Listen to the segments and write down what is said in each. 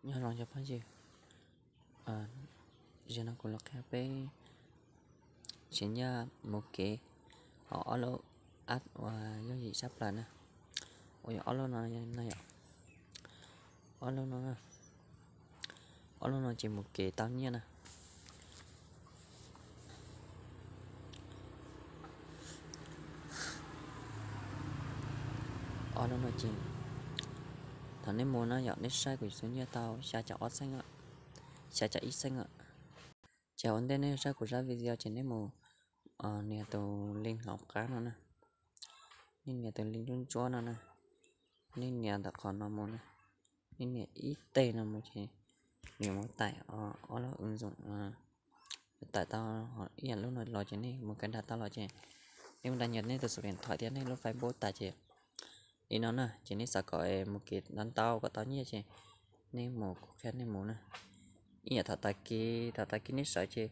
Nyob zoo cov phooj ywg, zaum no kuv los qhia peb siv ncaj mus kev hauv ob lub app uas yooj yim tshaj plaws na, uas yog ob lub no, ob lub no, ob lub no ces mus kev tau nyiaj na. Ob lub no ces thaum nej mus no yom, nej saib kuv xub nyiaj tau xya caum ob txheeb, xya caum ib txheeb. Ces ua ntej nej saib kuv zaj video ces nej mus nias tus link hauv qab no na, nej nias tus link ntsuab ntsuab no na, nej nias ntawm qhov no mus na, nej nias ib teg no mus ces nws mus taim ob lub ws ntxoom, taim tau ib yam lub no los ces nej mus kev dag tau los ces nej mus da nyas nej tus xov tooj thiab nej lub Facebook tas ces li no na, ces nej xav kom mus kev ntau ntau kom tau nyiaj ces nej mus kuv qhia nej mus na. Ib yam thaum tag kis, thaum tag kis nej sawv ces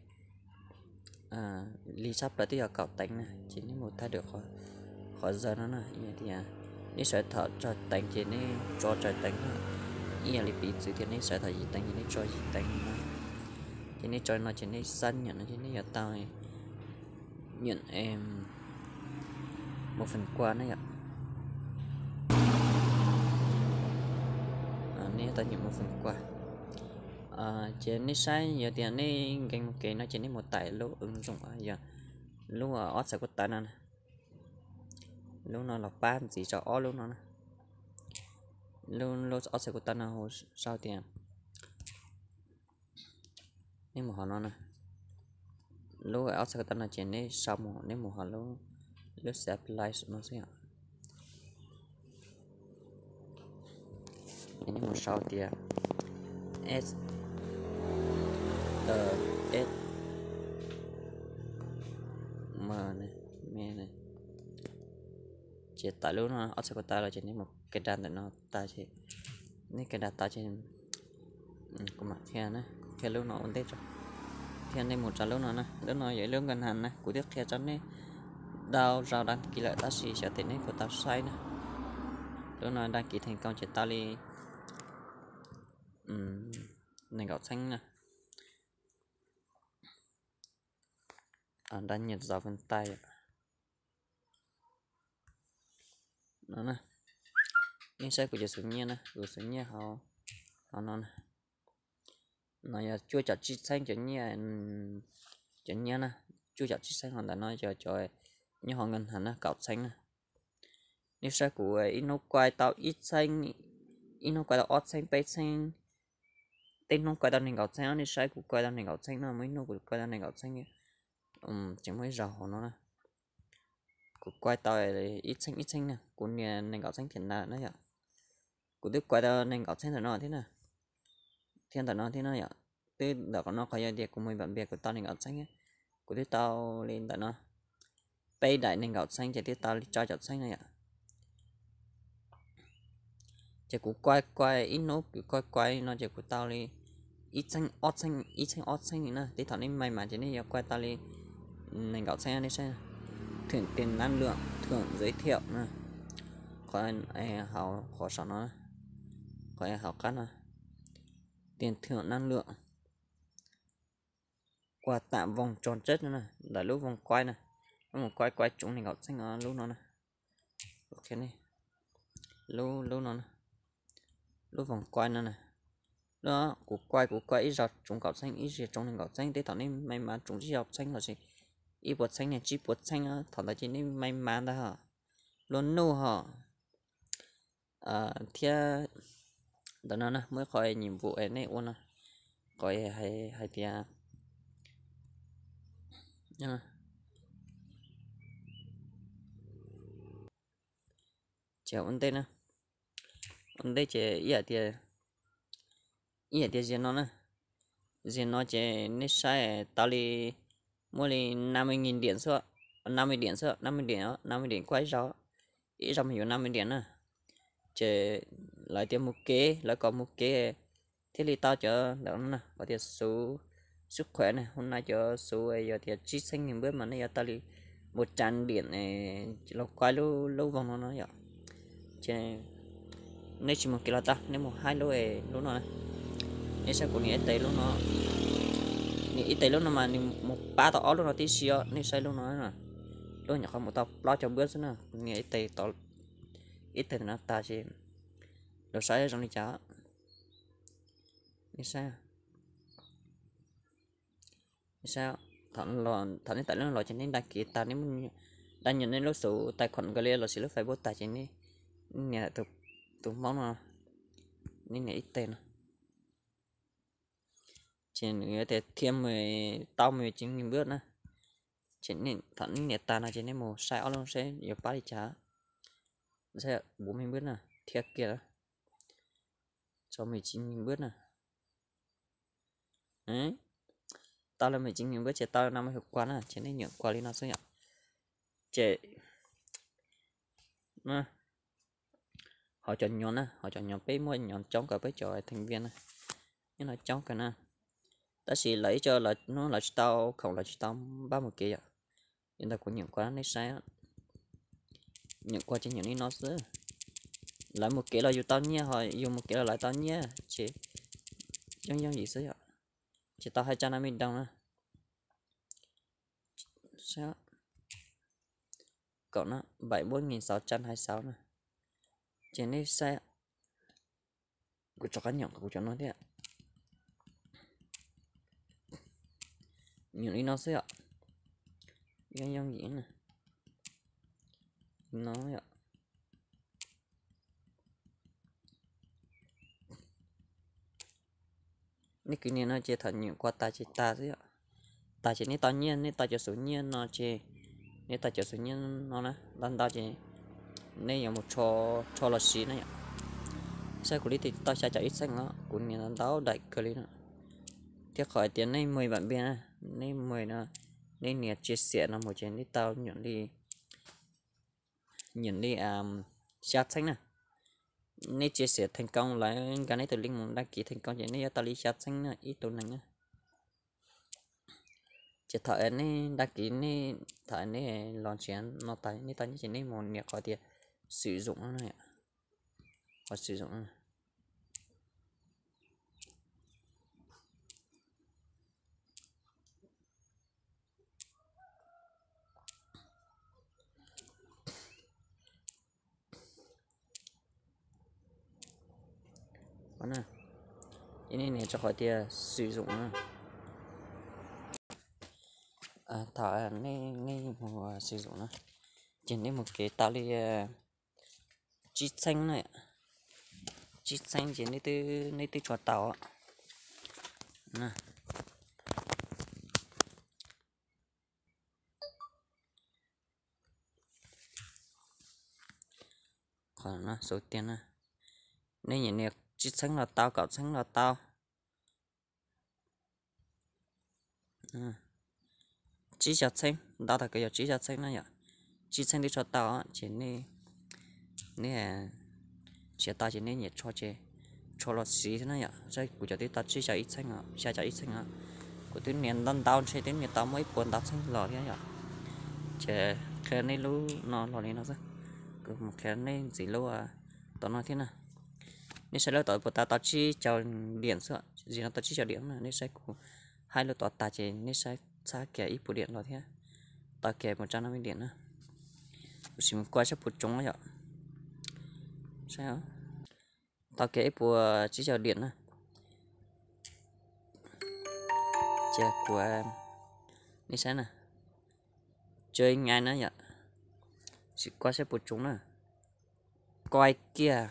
li tshaj plaws twb yog kaum teev na, ces nej mus thaij rau qhov zaws no na, ib yam tias nej sawv thaum tsawg teev ces nej tso tsawg teev na, ib yam li piv txwv tias nej sawv thaum yim teev ces nej tso yim teev no, ces nej tso no ces nej xab nyam no ces nej yuav tau nyam mus feem kua na yom. Nej yuav tau nyam mus feem kua. Ces nej saib yog tias nej nkees mus kev no ces nej mus taim lub ws ntxoom, yog lub ob txhais ko taw no, lub no los pab ntxiv rau ob lub no na. Lub ob txhais ko taw no hu sau tias, nej mus hauv no na, lub ob txhais ko taw no ces nej sau mus, nej mus hauv lub, lub search bar no xwb yom. Nej mus sau tias s, s, m, ces tawm lub no ob txhais ko taw los ces nej mus kev dag ntawm no tas ces, nej kev dag tas ces kuv mam qhia na, kuv qhia lub no ua ntej tso, thiab nej mus rau lub no na. Lub no yog ib lub nkaj nas na, kuv twb qhia rau nej tau zaum dag kis lawm tab sis xyov tias nej puas tau saib na. Lub no dag kis theej koos ces tau li nees nkaum txheeb na. Dag nyiaj zov vee tais no na. Nej saib kuv cov xub nyiaj na, kuv xub nyiaj hauv no na, no yog cuaj caum tsib txheeb cov nyiaj, cov nyiaj na, cuaj caum tsib txheeb. Hos ntawm no yog cov nyob hauv nkaj nas na, kaum txheeb na. Nej saib kuv ib hnub kuaj tau ib txheeb, ib hnub kuaj tau ob txheeb peb txheeb, tej hnub kuaj tau nees nkaum txheeb. Nej saib kuv kuaj tau nees nkaum txheeb no, muaj ib hnub kuv kuaj tau nees nkaum txheeb, tseem muaj ib zaug hauv no na. Kuv kuaj tau ib txheeb ib txheeb na, kuv nias nees nkaum txheeb thiab ntawd na yom. Kuv twb kuaj tau nees nkaum txheeb ntawm no thiab na, thiab ntawm no thiab na yom. Twb ntawm qhov no qhov yog tias kuv mus npam npias kuv tau nees nkaum txheeb, kuv twb tau li ntawm no peb daim nees nkaum txheeb ces twb tau li rau caum txheeb na yom. Ces kuv kuaj kuaj ib hnub kuv kuaj kuaj no ces kuv tau li ib txheeb ob txheeb, ib txheeb ob txheeb li na. Tej thaum nej mai mas ces nej yuav kuaj tau li nees nkaum txheeb. Nej saib, thwm tes nab lwm, thwm zov thiam na, qhov hauv qhov saum no, qhov hauv qab no, tes thwm nab lwm, kuaj tam voos tso tseb na, ntawm lub voos kuaj na, lub voos kuaj kuaj tsoov nees nkaum txheeb lub no na. Lub, lub no, lub voos kuaj no na, kuv kuaj, kuv kuaj ib zaug tsoov kaum txheeb, ib zaug tsoov nees nkaum txheeb. Tej thaum nej mai mas tsoov tsib caug txheeb los sis ib puas txheeb, tsib puas txheeb, thaum ntawd ces nej mai mas ntag hos, luag nuj hos. Thiab ntawm no na muaj ib qho nyim vum nej ua no, qhov hais tias ces ua ntej na, ua ntej ces ib yam tias, ib yam tias ziag no na, ziag no ces nej saib tau li, muaj li năm mươi nghìn điểm xwb, năm mươi điểm xwb, năm mươi điểm, năm mươi điểm kuaj ib zaug, ib zaug mas yuav năm mươi điểm na. Ces lawv tias mus kev, lawv kom mus kev thiaj li tau cov ntawm no na, qhov tias xuv, xuv khuam na, hu na cov xuv yog tias tsib txheeb nyiaj npawb mas nej yuav tau li một trăm điểm los kuaj lub, lub voos no no yom. Ces nej tsis mus kev los tau, nej mus haib lub, lub no na, Nej saib kuv nias ib tes lub no, nias ib tes lub no mas nws mus pab tau ob lub no tib si os. Nej saib lub no, lub nyuam qhuav mus tau plaub caug npuab xwb na, kuv nias ib tes, ib tes no tas ces los saib zoo li cas. Nej saib, thaum nej tawm lub no los ces nej đăng ký tas, nej muaj, đăng nhập nej lub xov tài khoản Google los sis lub Facebook tas ces nej nias tus Hmoob no, nej nias ib tes no ces nws yuav tias thêm mười, tau mười chín nghìn bước na. Ces thaum nej nias tas no ces nej mus saib ob lub seb yuav pab li cas, saib bốn mươi bước na, thiab kiag, txog mười chín nghìn bước na. Tau lawm mười chín nghìn bước ces tau năm mươi triệu quà na, ces nej nhận quà li no xwb yom. Ces hauv cov nhóm na, hauv cov nhóm peb muaj nhóm coob kawg, peb cov thành viên na, nyob no coob kawg na. Tab sis lawv ib co hnub lawv tsis tau khoom, lawv tsis tau npaj mus kev yom. Li ntawd kuv nhận quà nej saib, nhận quà ces nhận li no xwb. Lawv mus kev los yus tau nyiaj, ho yus mus kev los lawv tau nyiaj ces yooj yooj yim xwb yom. Ces tau hai trăm năm mươi đồng na. Cộng bảy mươi bốn nghìn sáu trăm hai mươi sáu na. Ces nej saib, kuv rov qab nyom kuv cov no thiab. Nyom li no xwb yom. Yooj yooj yim na. Li no yom. Nej kwv nias no ces thaum nhận quà tas ces tas xwb yom. Tas ces nej tau nyiaj, nej tau cov xu nyiaj no ces, nej tau cov xu nyiaj no na, ntau ntau ces nej yuav mus rho los siv na yom. Saib kuv li twb tau xya caum ib txheej os, kuv nias ntau ntau daim kawg li no. Thiab qhov hais tias nej mus bạn bè na, nej mus no, nej nias chia sẻ no mus ces nej tau nyom li, nyom li xya txheeb na. Nej chia sẻ thành công, lawv nkag nej tus link mus đăng ký thành công ces nej yuav tau li xya txheeb na, ib tug neeg na. Ces thaum nej đăng ký, nej, thaum nej los nrhiav no tas nej tau nyiaj ces nej mus nias qhov tias sử dụng no, qhov sử dụng no. Nej nias rau qhov tias sử dụng na. Thaum nej mus sử dụng na, ces nej mus kev tau li tsib txheeb na, tsib txheeb ces nej twb tshua tau. Qhov no số tiền na, nej nias tsib txheeb los tau, kaum txheeb los tau. Tsib xya txheeb, ntau tag kawg yog tsib xya txheeb na yom. Tsib txheeb twb tshua tau ces nej, nej nrhiav tau ces nej nias rho ces rho los siv xwb na yom. Saib kuv cov twb tau tsib xya ib txheeb, xya caum ib txheeb os. Kuv twb nias ntau ntau ntshe twb nias tau muaj ib puas ntau txheeb los thiab yom. Ces qhia nej lub no los li no xwb, kuv mus qhia nej ntxiv lub tom no thiab na. Nej saib lub tom puas tas, tau tsib caug diam xwb, zim no tau tsib caug diam na. Nej saib kuv hais lub tod tas ces nej saib txhab kiag ib puas diam los thiab, tau kiag một trăm năm mươi điểm na. Kuv sim mus kuaj saib puas tsoo yom. Tau kiag ib puas tsib caug diam na. Ces kuv, nej saib na, tsoo ngai na yom. Sim kuaj saib puas tsoo na. Kuaj kiag.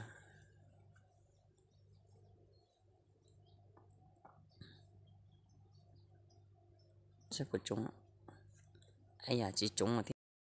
Saib puas tsoo. Yam tsis tsoo thiab.